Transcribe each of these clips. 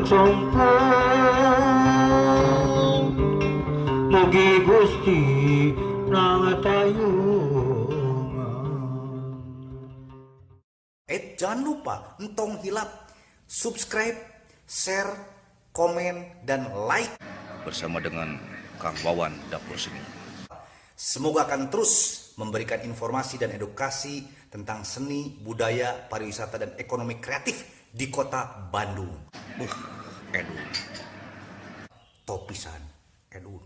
Sampung mugi Gusti nangtayungan. Jangan lupa, entong hilap, subscribe, share, komen, dan like. Bersama dengan Kang Wawan Dapur Seni. Semoga akan terus memberikan informasi dan edukasi tentang seni, budaya, pariwisata, dan ekonomi kreatif di kota Bandung. Buh, edun. Top pisan, edun.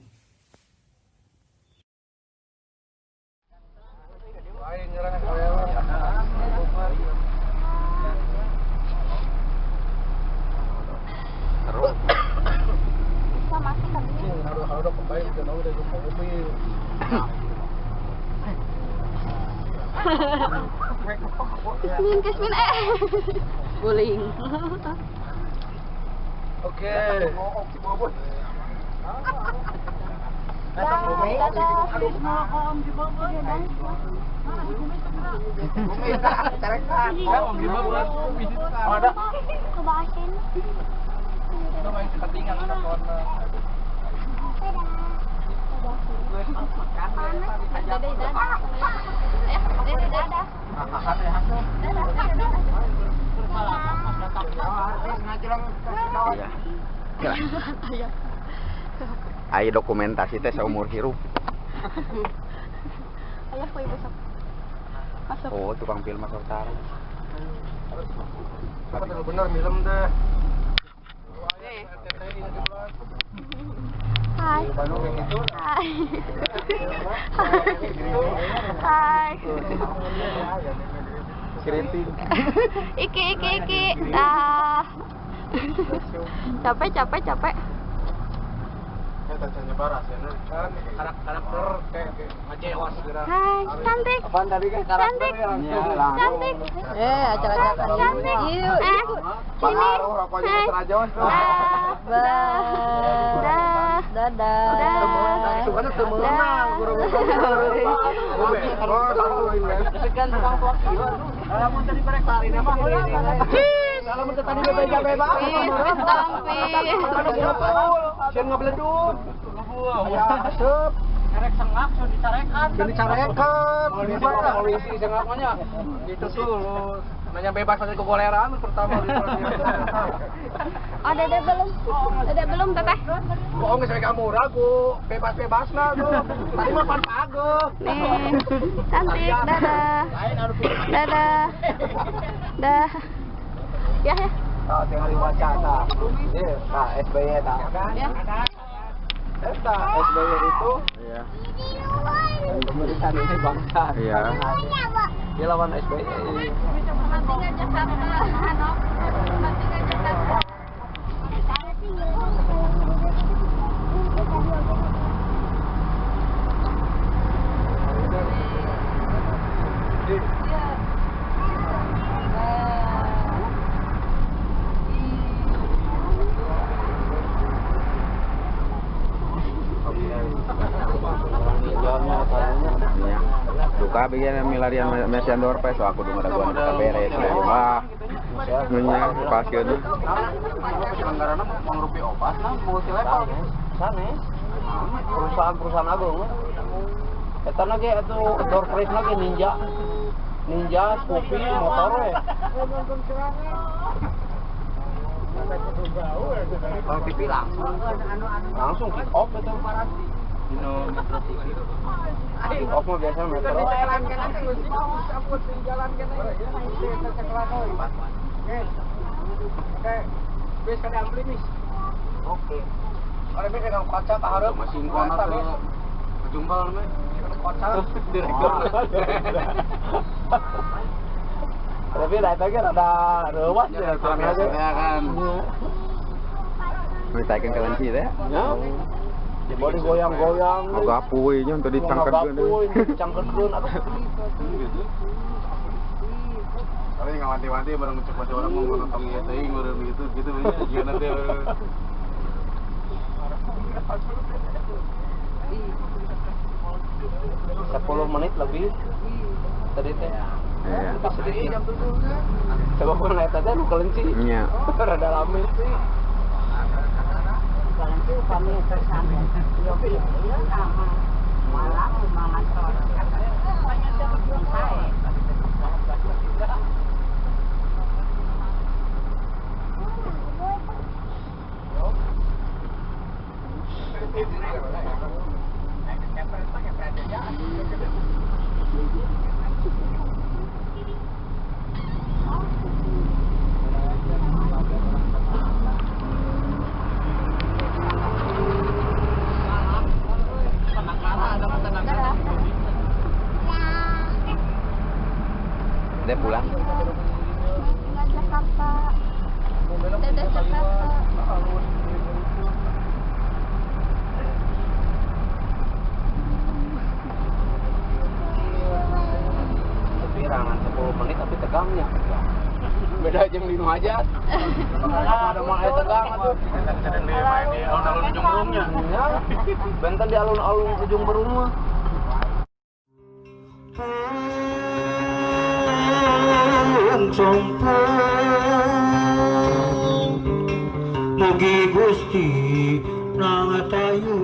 Kismin, kismin, guling. Oke. Ayo dokumentasi teh seumur hirup. Ayah ku ibu sok. Masuk. Oh, tukang film masuk taruh. Bener film teh. Hai. Hai. Hai. Keriting. Iki iki iki. Dah. Capek capek capek. Hai, cantik. Cantik. Cantik. Acara-acara. Cantik. Sini. Hai. Dah. Dadah. Dadah. Polisi sengak mah gitu tuh lu nanya bebas aja kegoleran pertama. Oh, dede belum. Dede belum, Teteh. Bohong geus kamu ragu, bebas-bebas lah tuh. Tadi mah pan pago. Nih. Cantik, dadah. Dadah. Dah. Ya, ya. Tah tinggal dibaca tah. Ieu tah SBY tah. Ya. Eta SBY itu. Iya. Pemerintahan ini bangsa. Iya. Dia lawan SBY. Mati nggak Jakarta, Hanok. Mati nggak Jakarta. Duka bikin milarian mesian dorpe so aku udah gua udah beres wah nya pasieun anggaranna mangrupi obat nah multi level sanes perusahaan-perusahaan agung eta na ge atuh door prize na ge ninja ninja Scoopy motor we. Kalau TV langsung kick off itu. Dino Metro TV. Kick off mah biasa Metro. Oke. Kaca tahareup masih kono tuh. Jumbal namanya. Kaca direktur. Tapi dah tadi rada reuas direkturnya kan. Mintakeun kelenci teh. Ya. Di goyang-goyang. Ngapuy nya untuk dicangkeutkeun. Ngapuy dicangkeutkeun atuh. Tapi ngawanti-wanti bareng ngecek orang mau nonton ieu teuing bareng gitu gitu nya jieuna teh. 10 menit lebih tadi teh. Iya. Sedikit. Coba pun naik tadi nu kelenci. Iya. Rada lame sih. Apalagi upami kersane. Yo ieu nama malam mangantor. Sae. Dia pulang. Tinggal Jakarta. Dadah Jakarta. Pirangan 10 menit tapi tegangnya. Beda jam 5 aja. Ada mau air tegang atuh. Main di alun-alun Ujung Berungnya. Ya. Benten di alun-alun Ujung Berung mah. Mugi Gusti nangatayu.